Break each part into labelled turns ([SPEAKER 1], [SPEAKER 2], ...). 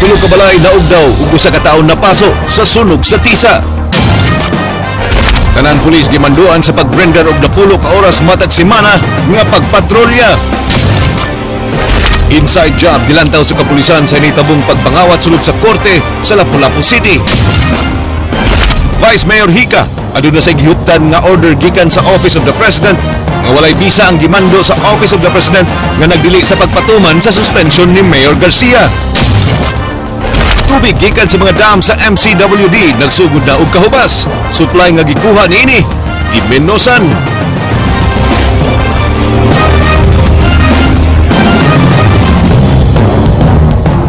[SPEAKER 1] Tulo ka balay naugdaw ug usa ka tawo napaso sa sunog sa Tisa. Tanan pulis gimanduan sa pag-render og 10 ka oras matag semana nga pagpatrolya. Inside job gilantaw sa kapulisan sa hinitabong pagpangawat sulod sa korte sa Lapu-Lapu City. Vice Mayor Hika aduna say gihuptan nga order gikan sa Office of the President nga walay bisa ang gimando sa Office of the President nga nagdili sa pagpatuman sa suspension ni Mayor Garcia. Tubig gikan sa mga dam sa MCWD nagsugod na og kahubas. Supply nga gikuha niini gimenosan.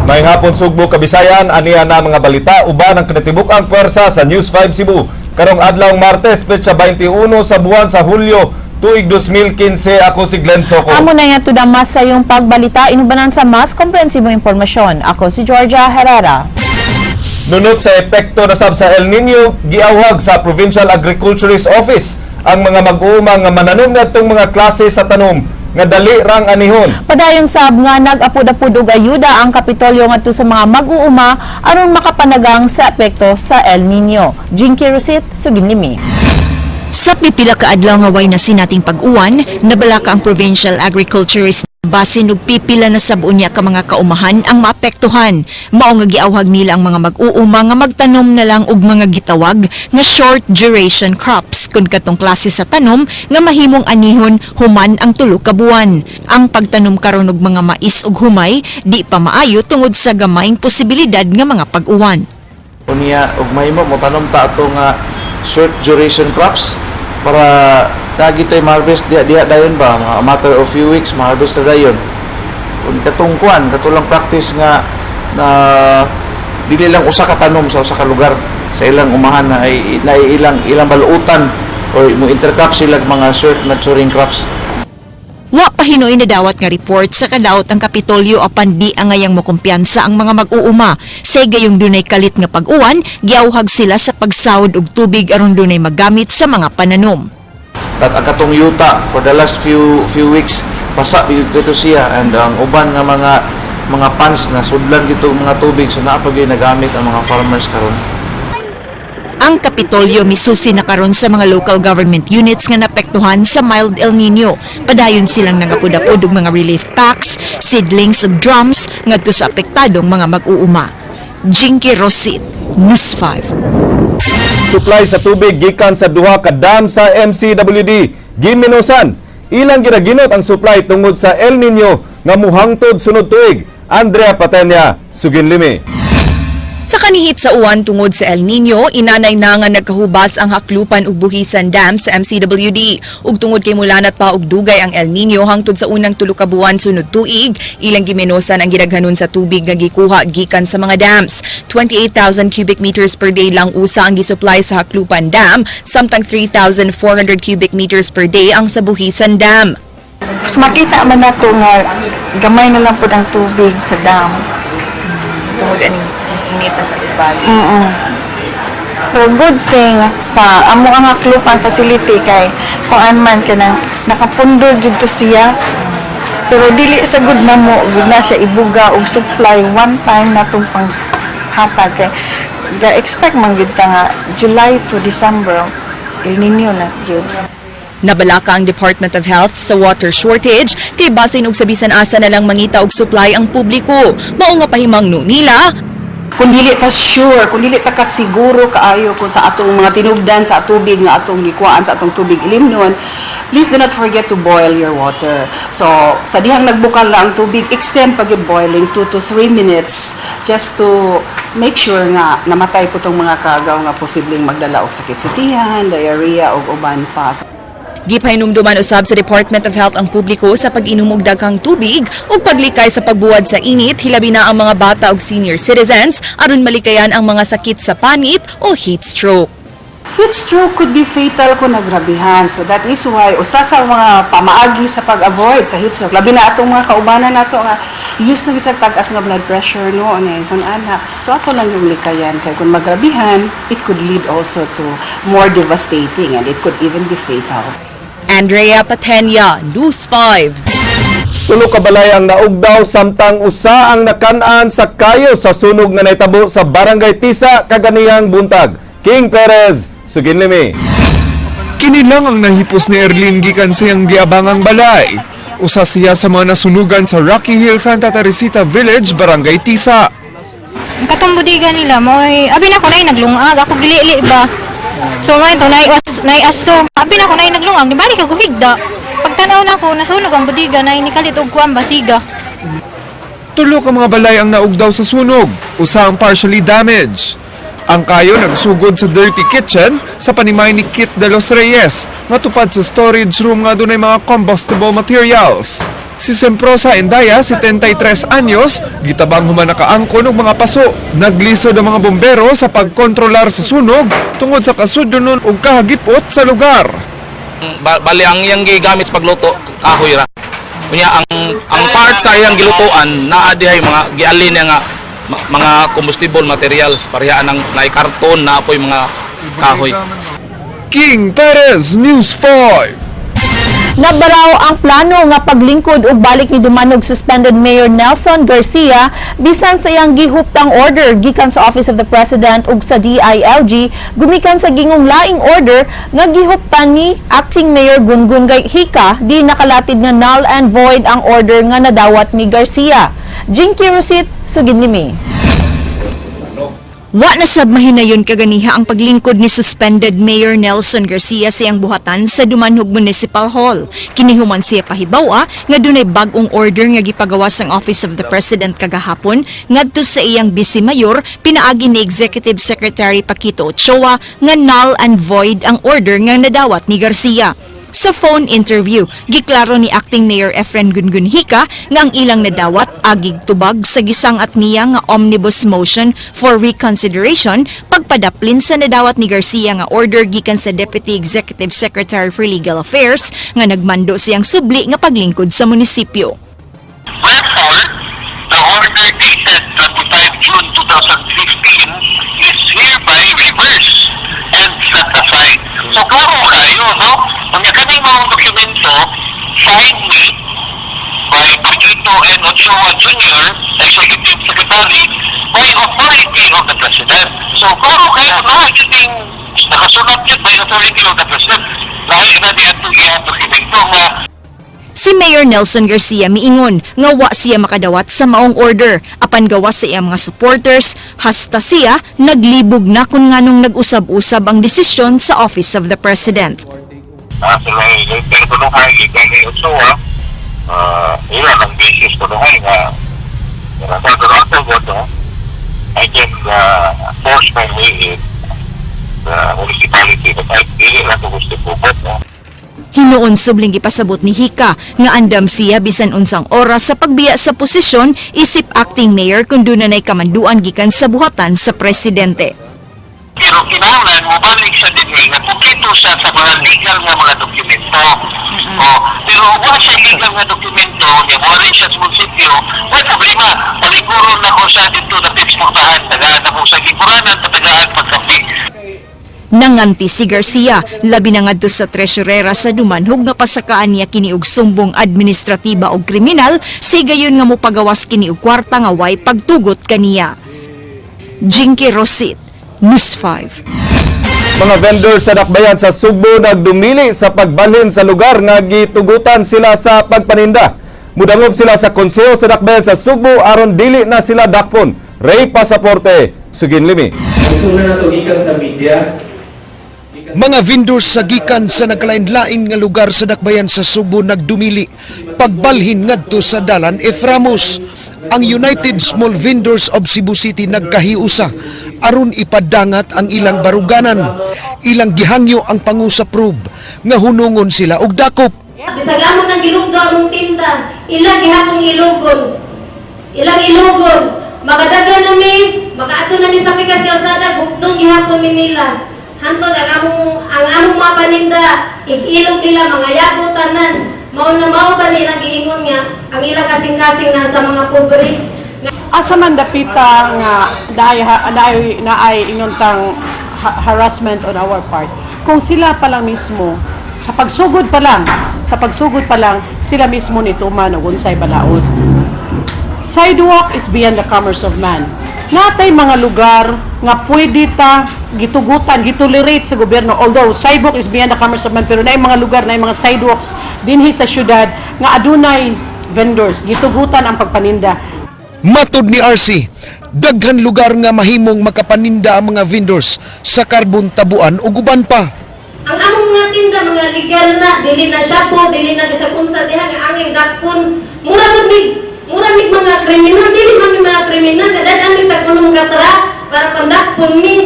[SPEAKER 2] May hapon, Sugbo, Kabisayan, aniya na mga balita uban ang kinatibuk-ang puwersa sa News 5 Cebu. Karong adlaw Martes, petsa 21 sa buwan sa Hulyo, tuig 2015, ako si Glenn Soco.
[SPEAKER 3] Amo na nga tuda mas sa iyong pagbalita, inubanan sa mas komprehensibong impormasyon. Ako si Georgia Herrera.
[SPEAKER 2] Nunot sa epekto na sab sa El Nino, giawhag sa Provincial Agriculturist Office ang mga mag-uuma nga mananom natong mga klase sa tanom nga dali rang anihon.
[SPEAKER 3] Padayon sab nga nag-apud-apud og ayuda ang Kapitolyo ngadto sa mga mag-uuma aron makapanagang sa epekto sa El Nino. Jinky Rosit, suginlimi.
[SPEAKER 4] Sa pipila ka adlaw nga way na sinating pag-uwan, nabalaka ang Provincial Agriculturist basin og pipila na sab unya ka mga kaumahan ang maapektuhan. Mao nga giawhag nila ang mga mag-uuma nga magtanom na lang og mga gitawag nga short duration crops kun katong klase sa tanom nga mahimong anihon human ang 3 ka buwan. Ang pagtanom karon og mga mais ug humay di pa maayo tungod sa gamayng posibilidad nga mga pag-uwan.
[SPEAKER 5] Unya ug mahimo mo tanom ta ato nga short duration crops para lagi tay harvest diha diha dayon ba, mga a matter of few weeks ma-harvest na dayon. Kung katong kuan katulang practice nga na dili lang usa ka tanom sa usa ka lugar sa ilang umahan na ay na ilang ilang balutan or mo intercrop sila mga short maturing crops.
[SPEAKER 4] Wa pa hinoy nadawat nga report sa kadaot ang Kapitolyo apan di angayang mokumpiyansa ang mga mag-uuma. Sa gayong dunay kalit nga pag-uwan, giawhag sila sa pagsawod og tubig aron dunay magamit sa mga pananom.
[SPEAKER 5] At ang katong yuta for the last few few weeks basa gyud kato siya and ang uban nga mga pans na sudlan gito mga tubig, so naa pa gyud nagamit ang mga farmers karon.
[SPEAKER 4] Ang Kapitolyo misusi na karon sa mga local government units nga naapektuhan sa mild El Nino. Padayon silang nangapud-apud og mga relief packs, seedlings ug drums ngadto sa apektadong mga mag-uuma. Jinky Rosit, News 5.
[SPEAKER 2] Supply sa tubig gikan sa duha ka dam sa MCWD giminusan. Ilang ginaginot ang supply tungod sa El Nino nga muhangtod sunod tuig. Andrea Patenya, suginlimi.
[SPEAKER 6] Sa kanihit sa uwan tungod sa El Nino, inanay na nga nagkahubas ang Haklupan ug Buhisan Dam sa MCWD. Ug tungod kay mulanat pa og dugay ang El Nino hangtod sa unang 3 ka buwan sunod tuig, ilang gimenosan ang gidaghanon sa tubig nga gikuha gikan sa mga dams. 28,000 cubic meters per day lang usa ang gisupply sa Haklupan Dam, samtang 3,400 cubic meters per day ang sa Buhisan Dam.
[SPEAKER 7] Mas makita man nato nga gamay na lang pud ang tubig sa dam.
[SPEAKER 8] Tungod aning init na sa ibag.
[SPEAKER 7] Pero good thing sa amo ang Haklupan facility kay kuan man kanang nakapundol didto siya. Pero dili sa good na mo, good na siya ibuga og supply one time na tong pang hatag kay ga expect man gyud ta nga July to December El Nino na gyud.
[SPEAKER 6] Nabalaka ang Department of Health sa water shortage kay basin og sa bisan asa na lang mangita og supply ang publiko. Mao nga pahimangno nila
[SPEAKER 9] Kung dili ta sure, kung dili ta kasiguro kaayo kung sa atong mga tinubdan sa tubig nga atong gikuhaan sa atong tubig ilimnon, please do not forget to boil your water. So, sa dihang nagbukal na ang tubig, extend pa gyud boiling 2 to 3 minutes just to make sure nga namatay po tong mga kagaw nga posibleng magdala og sakit sa tiyan, diarrhea ug uban pa. So,
[SPEAKER 6] Gipahinumduman usab sa Department of Health ang publiko sa pag-inom og daghang tubig ug paglikay sa pagbuwad sa init, hilabi na ang mga bata ug senior citizens aron malikayan ang mga sakit sa panit o heat stroke.
[SPEAKER 9] Heat stroke could be fatal kung nagrabihan. So that is why usa sa mga pamaagi sa pag-avoid sa heat stroke, labi na atong mga kaubanan nato nga use na bisag tag-as nga blood pressure, no, ano kung ana. So ato lang yung likayan kay kung magrabihan, it could lead also to more devastating and it could even be fatal.
[SPEAKER 6] Andrea Patenya, News 5.
[SPEAKER 2] Tulo ka balay ang naugdaw samtang usa ang nakan-an sa kayo sa sunog nga nahitabo sa Barangay Tisa kaganihang buntag. King Perez, suginlimi.
[SPEAKER 10] Kini lang ang nahipos ni Erlene gikan sa iyang giabangang balay. Usa siya sa mga nasunugan sa Rocky Hill, Santa Teresita Village, Barangay Tisa.
[SPEAKER 11] Ang katong budiga nila mo'y abi na ko nay naglungag ako gilili ba. So may to nay nay aso. Abi na ko nay naglungag di balik ako higda. Pagtanaw na ko nasunog ang budiga nay nikalit og kuan basiga.
[SPEAKER 10] Tulo ka mga balay ang naugdaw sa sunog, usa ang partially damaged. Ang kayo nagsugod sa dirty kitchen sa panimay ni Kit de los Reyes, nga tupad sa storage room nga dunay mga combustible materials. Si Semprosa Endaya, 73 anyos, gitabang human nakaangkon og mga paso. Naglisod ang mga bombero sa pagkontrolar sa sunog tungod sa kasudlonon ug kahagipot sa lugar.
[SPEAKER 12] Bali ang iyang gigamit sa pagluto kahoy ra. Unya ang part sa iyang gilutuan naa dihay mga gialin niya nga mga combustible materials, pareha ang naay karton na apoy mga kahoy.
[SPEAKER 10] King Perez, News 5.
[SPEAKER 3] Nabaraw ang plano nga paglingkod ug balik ni Dumanog suspended Mayor Nelson Garcia bisan sa iyang gihuptang order gikan sa Office of the President ug sa DILG gumikan sa gingong laing order nga gihuptan ni Acting Mayor Gungun Hika di nakalatid nga null and void ang order nga nadawat ni Garcia. Jinky Rosit, sugid nimi.
[SPEAKER 4] Wa na sab mahinayon kaganiha ang paglingkod ni suspended Mayor Nelson Garcia sa iyang buhatan sa Dumanhog Municipal Hall. Kini human siya pahibaw-a nga dunay bag-ong order nga gipagawas ang Office of the President kagahapon ngadto sa iyang vice mayor pinaagi ni Executive Secretary Paquito Ochoa nga null and void ang order nga nadawat ni Garcia. Sa phone interview, giklaro ni Acting Mayor Efren Gungun Hika nga ang ilang nadawat agig tubag sa gisang-at niya nga omnibus motion for reconsideration pagpadaplin sa nadawat ni Garcia nga order gikan sa Deputy Executive Secretary for Legal Affairs nga nagmando siyang subli nga paglingkod sa munisipyo.
[SPEAKER 13] Wherefore, the order dated 25 June 2015 is hereby reversed and set aside. So, klaro kayo, no? Kung kaning mga dokumento, signed me by Paquito N. Ochoa Jr., Executive Secretary, by authority of the President. So, klaro kayo, no? Yung nakasulat yun by authority of the President. Lahi na di ato iyang dokumento nga
[SPEAKER 4] Si Mayor Nelson Garcia miingon nga wa siya makadawat sa maong order apan gawas sa iyang mga supporters hasta siya naglibog na kung nganong nag-usab-usab ang desisyon sa Office of the President.
[SPEAKER 13] Sila later kunuhay gikan ni Ochoa, ilan ang basis kunuhay nga sa ako goto I can force my way in the municipality, but I dili lang ko gusto pupot, no?
[SPEAKER 4] Hinuon subling gipasabot ni Hika nga andam siya bisan unsang oras sa pagbiya sa posisyon isip acting mayor kung duna nay kamanduan gikan sa buhatan sa presidente.
[SPEAKER 13] Pero kinahanglan mobalik sa dinhi nga pukito siya sa mga legal nga mga dokumento. Oh, pero wa siya legal nga dokumento, niya mo siya sa munisipyo, way problema. Palingkuron na ko siya dito na eksportahan, tagaan ako sa gipuranan, patagaan pagkapi.
[SPEAKER 4] Nanganti si Garcia, labi na ngadto sa treasurera sa Dumanhog nga pasakaan niya kini og sumbong administratiba og kriminal, sigayon nga mopagawas kini og kwarta nga way pagtugot kaniya. Jinky Rosit, News 5.
[SPEAKER 2] Mga vendor sa Dakbayan sa Sugbo nagdumili sa pagbalhin sa lugar nga gitugutan sila sa pagpaninda. Mudangop sila sa konseho sa Dakbayan sa Sugbo aron dili na sila dakpon. Ray Pasaporte, Suginlimi.
[SPEAKER 14] Una na gikan sa media.
[SPEAKER 15] Mga vendors sa gikan sa nagkalain-lain nga lugar sa Dakbayan sa Sugbo nagdumili pagbalhin ngadto sa Dalan F. Ramos. Ang United Small Vendors of Cebu City nagkahiusa aron ipadangat ang ilang baruganan. Ilang gihangyo ang pangusap probe nga hunungon sila og dakop.
[SPEAKER 16] Bisag amo nang gilugdo among tinda, ilang gihapong ilugon. Ilang ilugon. Makadagan nami, makaato nami sa pikas kalsada, bukdong gihapon mi nila. Hantod ang among mga paninda, ig-ilog nila mga yabo tanan. Mao na mao ba nilang giingon nga ang ilang kasing-kasing nasa mga pobre.
[SPEAKER 9] Asa man dapita nga naay naay ingon tang harassment on our part kung sila pa lang mismo Sa pagsugod pa lang, sila mismo ni tuman og unsay balaod. Sidewalk is beyond the commerce of man. Natay mga lugar nga pwede ta gitugutan, gitolerate sa gobyerno. Although sidewalk is beyond the commerce of man, pero naay mga lugar, naay mga sidewalks dinhi sa syudad nga adunay vendors, gitugutan ang pagpaninda.
[SPEAKER 15] Matod ni RC, daghan lugar nga mahimong makapaninda ang mga vendors sa Carbon, Tabuan ug uban pa.
[SPEAKER 16] Ang among mga tinda, mga legal na, dili na shapo, dili na bisag unsa diha nga anging dakpon. Mura mig mga kriminal, dili man mi mga kriminal, kadad ang tag-unom ka truck para pandakpon mi.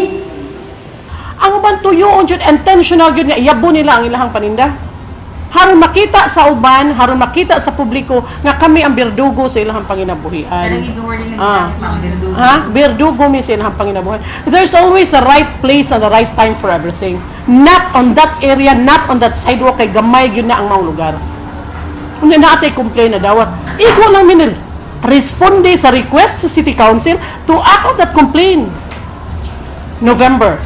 [SPEAKER 9] Ang uban tuyoon jud, intentional jud nga iyabo nila ang ilahang paninda. Haron makita sa uban, haron makita sa publiko nga kami ang berdugo sa ilahang panginabuhian. Ah. Ha? Berdugo mi sa ilahang panginabuhian. There's always a right place and the right time for everything. Not on that area, not on that sidewalk, kay gamay gyud na ang maong lugar. Unya naatay complain na dawat. Igo lang minil responde sa request sa City Council to act on that complaint. November.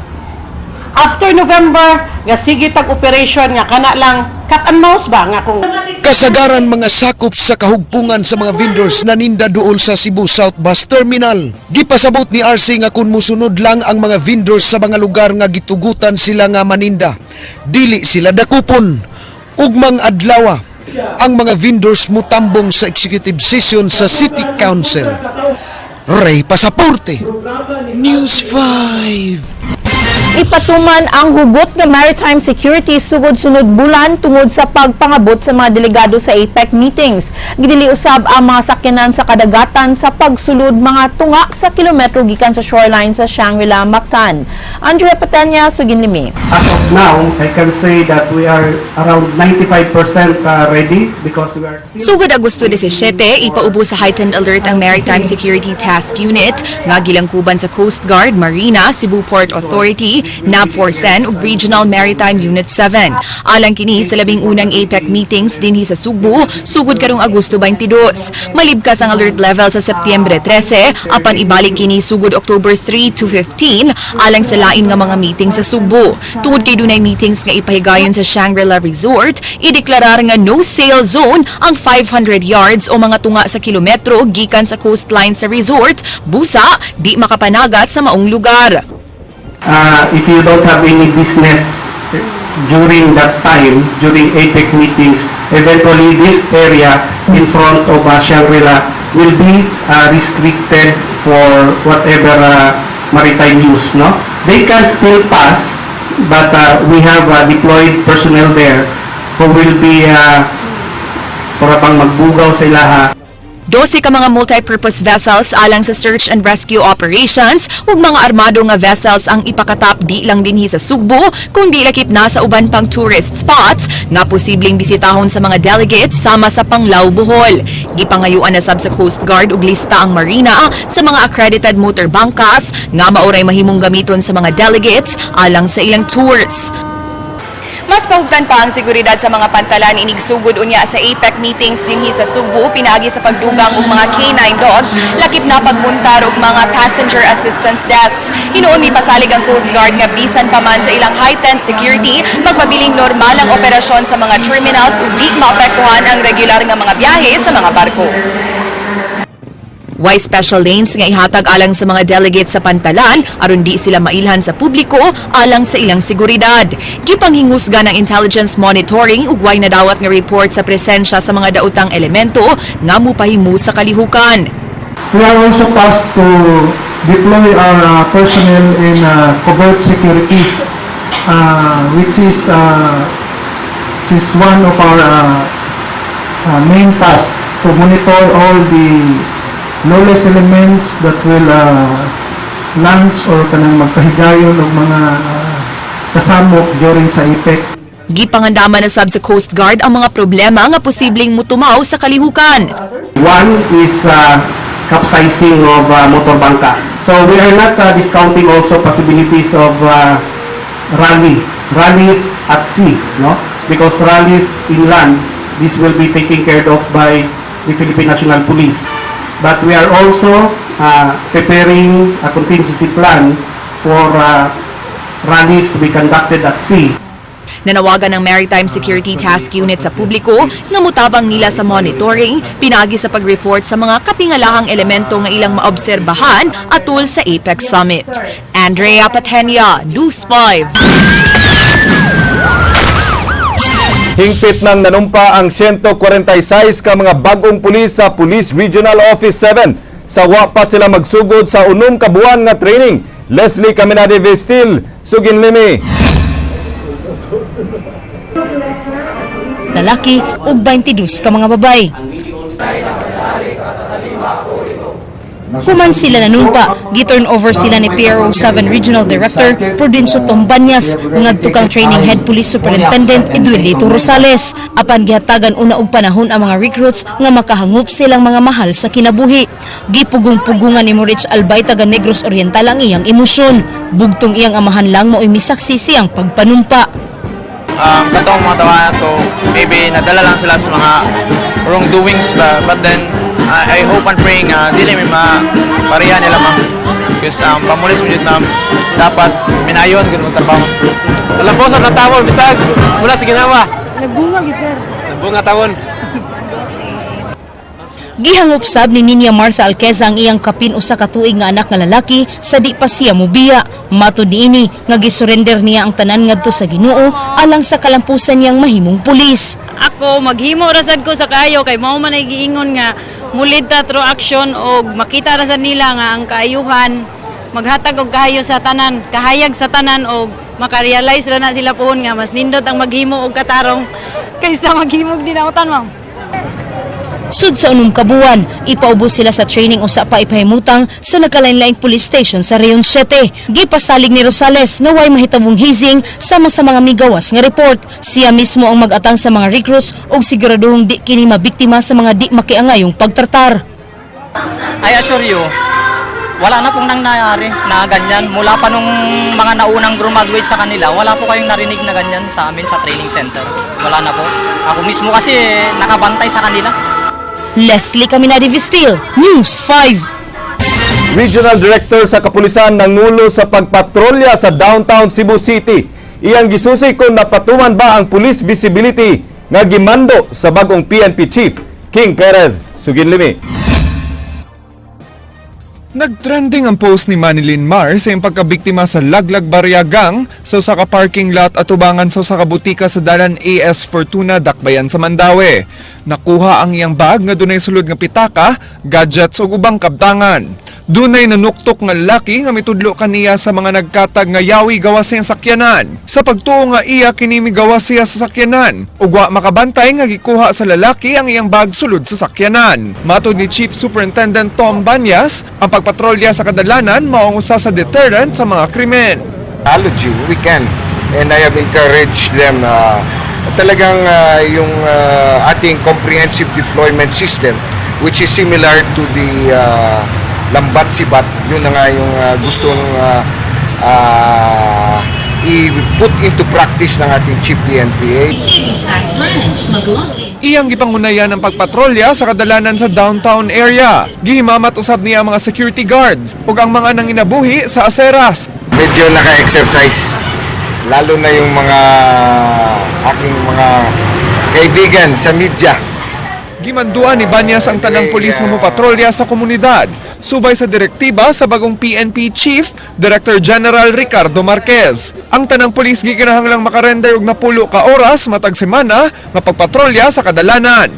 [SPEAKER 9] After November, nga sige tag operation nga kana lang cat and mouse ba nga kung
[SPEAKER 15] Kasagaran mga sakop sa kahugpungan sa mga vendors naninda duol sa Cebu South Bus Terminal. Gipasabot ni RC nga kung musunod lang ang mga vendors sa mga lugar nga gitugutan sila nga maninda, dili sila dakupon. Ugmang adlawa, ang mga vendors mutambong sa executive session sa City Council. Ray Pasaporte, News 5.
[SPEAKER 3] Ipatuman ang hugot nga maritime security sugod sunod bulan tungod sa pagpangabot sa mga delegado sa APEC meetings. Gidili usab ang mga sakyanan sa kadagatan sa pagsulod mga tunga sa kilometro gikan sa shoreline sa Shangri-La, Mactan. Andrea Patenya, Sugin Limi.
[SPEAKER 14] As of now, I can say that we are around 95% ready because we are still
[SPEAKER 6] Sugod Agosto 17, ipaubo sa heightened alert ang Maritime Security Task Unit nga gilangkuban sa Coast Guard, Marina, Cebu Port Authority, NAVFORCEN ug Regional Maritime Unit 7. Alang kini sa 11 APEC meetings dinhi sa Sugbo sugod karong Agosto 22. Malibkas ang alert level sa Setyembre 13 apan ibalik kini sugod October 3 to 15 alang sa lain nga mga meeting sa Sugbo. Tungod kay dunay meetings nga ipahigayon sa Shangri-La Resort, ideklarar nga no sail zone ang 500 yards o mga tunga sa kilometro gikan sa coastline sa resort, busa di makapanagat sa maong lugar.
[SPEAKER 14] If you don't have any business during that time, during APEC meetings, eventually this area in front of Shangri-La will be restricted for whatever maritime use, no? They can still pass, but we have deployed personnel there who will be para bang magbugaw sa ilaha.
[SPEAKER 6] 12 ka mga multi-purpose vessels alang sa search and rescue operations ug mga armado nga vessels ang ipakatap di lang dinhi sa Sugbo kundi lakip na sa uban pang tourist spots nga posibleng bisitahon sa mga delegates sama sa Panglao, Bohol. Gipangayuan na sab sa Coast Guard og lista ang Marina sa mga accredited motor bangkas nga maoray mahimong gamiton sa mga delegates alang sa ilang tours. Mas pahugtan pa ang seguridad sa mga pantalan inigsugod unya sa APEC meetings dinhi sa Sugbo pinaagi sa pagdugang og mga K9 dogs, lakip na pagmuntar og mga passenger assistance desks. Hinuon mipasalig ang Coast Guard nga bisan pa man sa ilang heightened security, magpabiling normal ang operasyon sa mga terminals ug di maapektuhan ang regular nga mga biyahe sa mga barko. Way special lanes nga ihatag alang sa mga delegates sa pantalan aron di sila mailhan sa publiko alang sa ilang seguridad. Gipanghingusgan ang intelligence monitoring ug way nadawat nga report sa presensya sa mga daotang elemento nga mupahimo sa kalihukan.
[SPEAKER 14] We are also tasked to deploy our personnel in covert security, which is one of our main tasks to monitor all the lawless elements that will launch or kanang magpahigayon og mga kasamok during sa APEC.
[SPEAKER 6] Gipangandaman na sab sa Coast Guard ang mga problema nga posibleng mutumaw sa kalihukan.
[SPEAKER 14] One is capsizing of motor bangka. So we are not discounting also possibilities of rallies at sea, no? Because rallies inland, this will be taken care of by the Philippine National Police. But we are also preparing a contingency plan for rallies to be conducted at sea.
[SPEAKER 6] Nanawagan ng Maritime Security Task Unit sa publiko nga mutabang nila sa monitoring pinaagi sa pag-report sa mga katingalahang elemento nga ilang maobserbahan atul sa APEC Summit. Andrea Patenia, News 5.
[SPEAKER 2] Hingpit nang nanumpa ang 146 ka mga bagong pulis sa Police Regional Office 7. Sa wa pa sila magsugod sa 6 ka buwan nga training. Leslie Caminade Vestil, sugin limi.
[SPEAKER 17] Lalaki ug 22 ka mga babae. Human sila nanumpa, gi-turn over sila ni PRO 7 Regional Director Prudencio Tombanyas ngadto kang Training Head Police Superintendent Eduelito Rosales. Apan gihatagan una og panahon ang mga recruits nga makahangup silang mga mahal sa kinabuhi. Gipugong-pugungan ni Morich Albay taga Negros Oriental ang iyang emosyon. Bugtong iyang amahan lang mao'y misaksi siyang pagpanumpa.
[SPEAKER 18] Katong mga tawa to, maybe nadala lang sila sa mga wrongdoings ba, but then I hope and pray nga dili may mapareha nila, ma'am, because pamulis mo jud, ma'am, dapat minayon gud mo trabaho.
[SPEAKER 19] Wala po sa tawon bisag wala sa ginawa.
[SPEAKER 11] Nagbunga gid, sir.
[SPEAKER 19] Nagbunga tawon.
[SPEAKER 17] Gihangop sab ni Ninya Martha Alqueza ang iyang kapin 1 ka tuig nga anak nga lalaki sa di pa siya mubiya. Matod niini nga gisurrender niya ang tanan ngadto sa Ginoo alang sa kalampusan niyang mahimong pulis.
[SPEAKER 20] Ako maghimo ra sad ko sa kaayo kay mao man ay giingon nga mulid ta through action og makita ra sad nila nga ang kaayuhan maghatag og kaayo sa tanan, kahayag sa tanan, og makarealize ra na sila puhon nga mas nindot ang maghimo og katarong kaysa maghimog dinautan, ma'am.
[SPEAKER 17] Sud sa 6 ka buwan, ipaubos sila sa training usa pa ipahimutang sa nagkalain-laing police station sa Region 7. Gipasalig ni Rosales nga way mahitabong hazing sama sa mga migawas nga report. Siya mismo ang mag-atang sa mga recruits og siguraduhong di kini mabiktima sa mga di makiangayong pagtratar.
[SPEAKER 18] I assure you, wala na pong nangyayari na ganyan. Mula pa nung mga naunang graduate sa kanila, wala po kayong narinig na ganyan sa amin sa training center. Wala na po. Ako mismo kasi nakabantay sa kanila.
[SPEAKER 17] Leslie Caminade Vistil, News 5.
[SPEAKER 2] Regional Director sa Kapulisan nangulo sa pagpatrolya sa downtown Cebu City. Iyang gisusi kung napatuman ba ang police visibility nga gimando sa bagong PNP Chief, King Perez. Sugin limi.
[SPEAKER 10] Nagtrending ang post ni Manilyn Mar sa iyang pagkabiktima sa Laglag Barya Gang sa usa ka parking lot atubangan sa usa ka butika sa dalan AS Fortuna, Dakbayan sa Mandaue. Nakuha ang iyang bag nga dunay sulod nga pitaka, gadgets ug ubang kabtangan. Dunay nanuktok nga lalaki nga mitudlo kaniya sa mga nagkatag nga yawi gawas sa iyang sakyanan. Sa pagtuo nga iya kini migawas siya sa sakyanan ug wa makabantay nga gikuha sa lalaki ang iyang bag sulod sa sakyanan. Matod ni Chief Superintendent Tom Banyas, ang pagpatrolya sa kadalanan mao ang usa sa deterrent sa mga krimen.
[SPEAKER 21] Technology, we can. And I have encouraged them, talagang yung ating comprehensive deployment system, which is similar to the Lambat Sibat, yun na nga yung gustong i-put into practice ng ating Chief PNPA.
[SPEAKER 10] Iyang gipangunayan ang pagpatrolya sa kadalanan sa downtown area. Gihimamat usab niya ang mga security guards ug ang mga nanginabuhi sa aseras.
[SPEAKER 21] Medyo naka-exercise, lalo na yung mga aking mga kaibigan sa media.
[SPEAKER 10] Gimanduan ni Banyas ang tanang pulis nga mopatrolya sa komunidad, subay sa direktiba sa bagong PNP Chief, Director General Ricardo Marquez. Ang tanang pulis gikinahanglang makarender og 90 ka oras matag semana nga pagpatrolya sa kadalanan.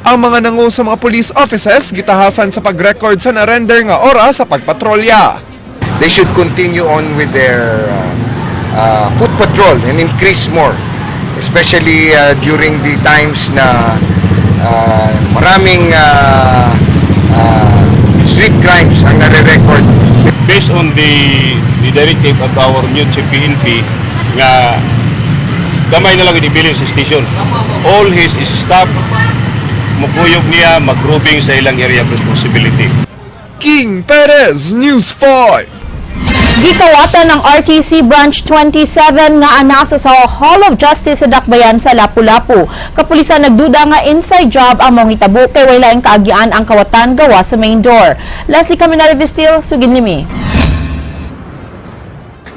[SPEAKER 10] Ang mga nangu sa mga police offices gitahasan sa pag-record sa na-render nga oras sa pagpatrolya.
[SPEAKER 21] They should continue on with their foot patrol and increase more, especially during the times na maraming street crimes ang nare-record.
[SPEAKER 22] Based on the directive of our new Chief PNP nga gamay na lang ibilin sa station. All his staff mukuyog niya mag-roving sa ilang area of responsibility.
[SPEAKER 10] King Perez, News 5.
[SPEAKER 3] Gikawatan ng RTC Branch 27 nga anasa sa Hall of Justice sa Dakbayan sa Lapu-Lapu. Kapulisan nagduda nga inside job ang mangitabo kay way laing kaagian ang kawatan gawa sa main door. Leslie Caminale Vestil, sugin nimi.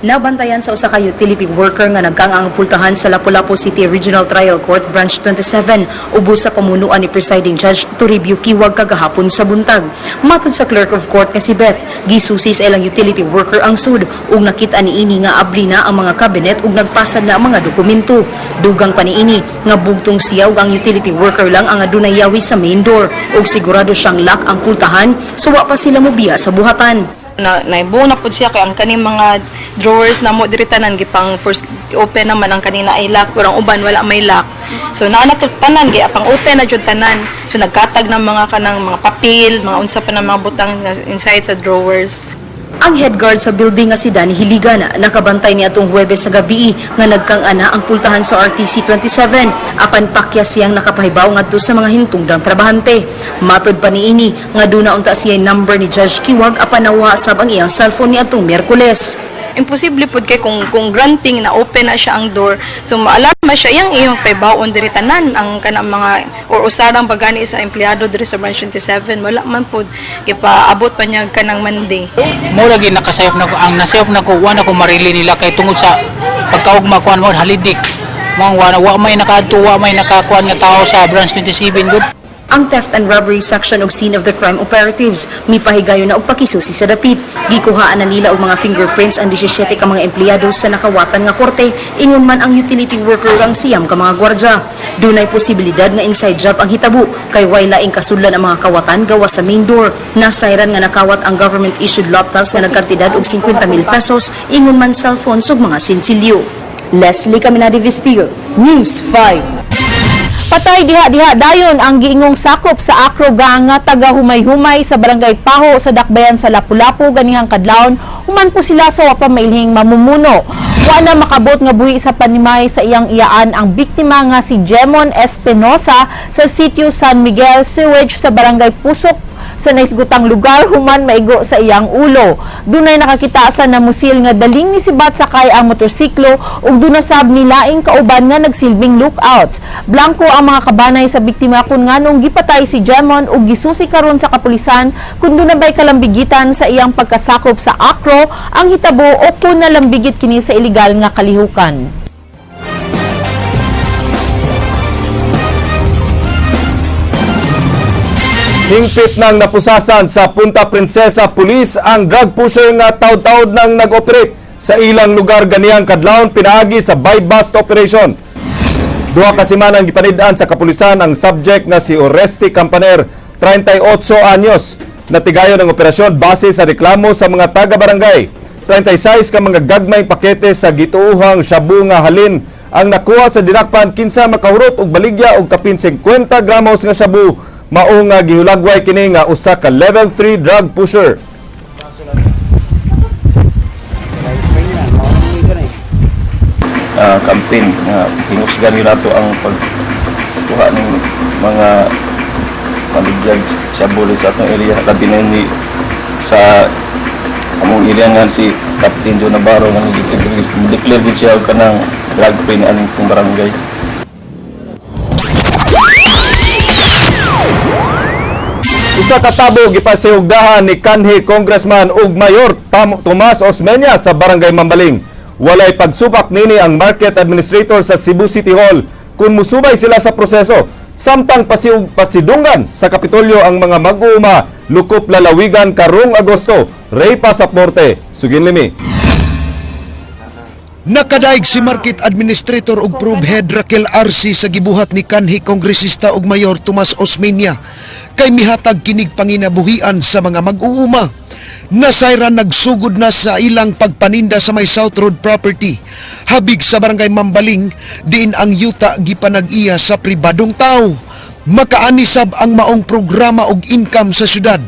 [SPEAKER 17] Nabantayan sa usa ka utility worker nga nagkang ang pultahan sa Lapu-Lapu City Regional Trial Court Branch 27 ubos sa pamunuan ni presiding judge Toribio Kiwag kagahapon sa buntag. Matod sa clerk of court nga si Beth, gisusi sa ilang utility worker ang sud ug nakita niini nga abli na ang mga cabinet ug nagpasad na ang mga dokumento. Dugang pa niini nga bugtong siya ug ang utility worker lang ang adunay yawi sa main door ug sigurado siyang lock ang pultahan so wa pa sila mobiya sa buhatan.
[SPEAKER 1] Na naibuo na pud siya kay ang kaning mga drawers na mo diri tanan gipang first open naman ang kanina ay lock, pero ang uban wala may lock. So naa na to tanan, gi pang open na jud tanan. So nagkatag ng mga kanang mga papel, mga unsa pa na mga butang inside sa drawers.
[SPEAKER 17] Ang head guard sa building nga si Danny Hiligan nakabantay ni atong Huwebes sa gabi nga nagkang-ana ang pultahan sa RTC 27 apan pakya siyang nakapahibaw ngadto sa mga hintungdang trabahante. Matod pa niini nga duna unta siya number ni Judge Kiwag apan nawala sab ang iyang cellphone ni atong Miyerkules.
[SPEAKER 1] Imposible pud kay kung granting na open na siya ang door, so maalarma siya, iyang iyong pahibaw-on diri tanan ang kanang mga or usarang pagani sa empleyado diri sa branch 27. Wala man pud gipaabot pa niya kanang Monday.
[SPEAKER 5] Mo lagi nakasayop na ko, ang nasayop na ko, wa na ko marili nila kay tungod sa pagkaugma kuan mo halidik mo, wa may nakaadto, wa may nakakuan nga tao sa branch 27 good.
[SPEAKER 17] Ang theft and robbery section og scene of the crime operatives mipahigayon na og pakisusi sa dapit. Gikuhaan na nila og mga fingerprints ang 17 ka mga empleyado sa nakawatan nga korte, ingon man ang utility worker ug ang 9 ka mga gwardya. Dunay posibilidad nga inside job ang hitabo kay way laing kasudlan ang mga kawatan gawas sa main door. Nasayran nga nakawat ang government issued laptops nga nagkantidad og 50 mil pesos, ingon man cellphones ug mga sinsilyo. Leslie Caminade Vestigo, News 5.
[SPEAKER 3] Patay diha-diha dayon ang giingong sakop sa Acro Gang nga taga humay-humay sa barangay Paho sa Dakbayan sa Lapu-Lapu ganihang kadlawon human po sila sa wa pa mailhing mamumuno. Wa na makabot nga buhi sa panimay sa iyang iyaan ang biktima nga si Jemon Espinosa sa sitio San Miguel Sewage sa barangay Pusok sa naisgutang lugar human maigo sa iyang ulo. Dunay nakakita sa namusil nga daling ni sibat sakay ang motorsiklo ug dunasab ni laing kauban nga nagsilbing lookout. Blanko ang mga kabanay sa biktima kung nganong gipatay si Jemon ug gisusi karon sa kapulisan kung duna bay kalambigitan sa iyang pagkasakop sa Acro ang hitabo o kung nalambigit kini sa iligal nga kalihukan.
[SPEAKER 2] Hingpit ng napusasan sa Punta Princesa Police ang drug pusher nga taud-taud nang nag-operate sa ilang lugar ganiyang kadlawon pinaagi sa buy-bust operation. 2 ka semana ang gipanid-an sa kapulisan ang subject nga si Oreste Campaner, 38 anyos. Natigayon ang operasyon base sa reklamo sa mga taga-barangay. 36 ka mga gagmayng pakete sa gituuhang shabu nga halin ang nakuha sa dinakpan, kinsa makahurot og baligya og kapin 50 gramos nga shabu. Mao nga gihulagway kini nga usa ka level 3 drug pusher.
[SPEAKER 23] Campaign nga hinusgan nila to ang pagkuha ng mga pamilyag shabu sa atong area, labi na ni sa among area nga si Captain Joe Navarro nga declare gid siya og kanang drug free ni aning barangay.
[SPEAKER 2] Usa ka tabo gipasihugdahan ni kanhi Congressman ug Mayor Tomas Osmeña sa Barangay Mambaling. Walay pagsupak nini ang market administrator sa Cebu City Hall kung musubay sila sa proseso. Samtang pasidungan sa Kapitolyo ang mga mag-uuma lukop lalawigan karong Agosto. Ray Pasaporte, Sugin Limi.
[SPEAKER 15] Nakadaig si Market Administrator ug Probe Head Raquel Arce sa gibuhat ni kanhi Kongresista ug Mayor Tomas Osmeña kay mihatag kinig panginabuhian sa mga mag-uuma. Nasayran nagsugod na sa ilang pagpaninda sa may South Road property habig sa barangay Mambaling, diin ang yuta gipanag-iya sa pribadong tao. Makaanisab ang maong programa og income sa syudad,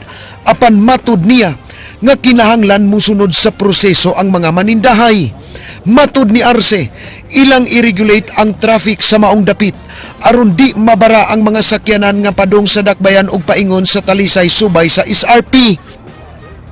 [SPEAKER 15] apan matud niya nga kinahanglan musunod sa proseso ang mga manindahay. Matud ni Arce, ilang i-regulate ang traffic sa maong dapit aron di mabara ang mga sakyanan nga padung sa Dakbayan ug paingon sa Talisay subay sa SRP.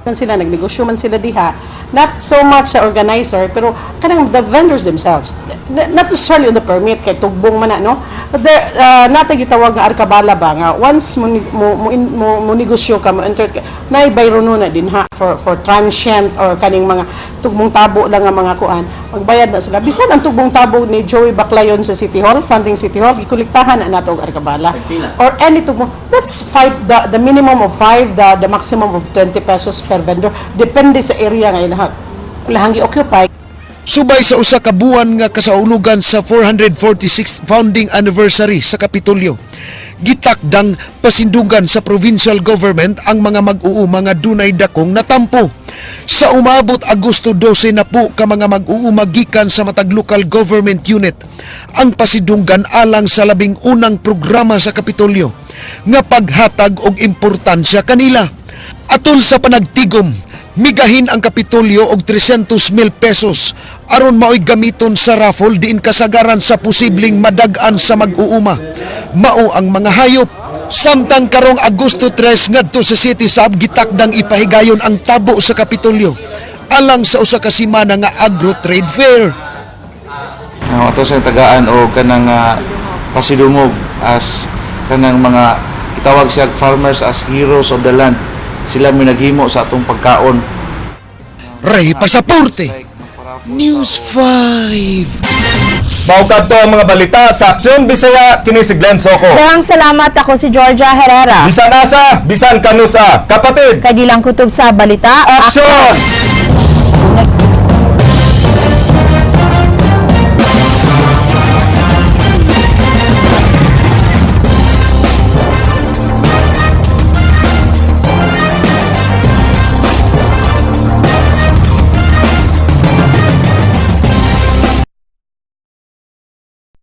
[SPEAKER 9] Man sila nagnegosyo man sila diha, not so much sa organizer pero kanang the vendors themselves, not necessarily on the permit kay tugbong man na, no, but there nata gitawag nga arkabala ba nga once mo negosyo ka, mo enter ka, nay bayro na din ha for transient or kaning mga tugbong tabo lang nga mga kuan, magbayad na sila. Bisan ang tugbong tabo ni Joey Baclayon sa City Hall, fronting City Hall, gikolektahan na nato og arkabala or any tugbong. That's five, the minimum of 5, the maximum of 20 pesos per vendor, depende sa area nga ilahang gi-occupy.
[SPEAKER 15] Subay sa usa ka buwan nga kasaulugan sa 446th founding anniversary sa Kapitolyo, gitakdang pasindungan sa provincial government ang mga mag-uuma nga dunay dakong natampo. Sa umabot Agosto 12 na po ka mga mag-uuma gikan sa matag local government unit ang pasidunggan alang sa 11 programa sa Kapitolyo nga paghatag og importansya kanila. Atol sa panagtigom, migahin ang Kapitolyo og 300 mil pesos aron maoy gamiton sa raffle diin kasagaran sa posibleng madag-an sa mag-uuma mao ang mga hayop. Samtang karong Agosto 3 ngadto sa City Sub gitakdang ipahigayon ang tabo sa Kapitolyo alang sa usa ka semana nga agro trade fair.
[SPEAKER 7] Ang ato sa tagaan o kanang pasidungog as kanang mga gitawag siya farmers as heroes of the land. Sila may naghimo sa atong pagkaon.
[SPEAKER 15] Ray Pasaporte, News 5.
[SPEAKER 2] Mao kadto ang mga balita sa Aksyon Bisaya, kini si Glenn Soco.
[SPEAKER 3] Daghang salamat, ako si Georgia Herrera.
[SPEAKER 2] Bisan asa, bisan kanusa, kapatid.
[SPEAKER 3] Kadilang kutob sa balita.
[SPEAKER 2] Aksyon!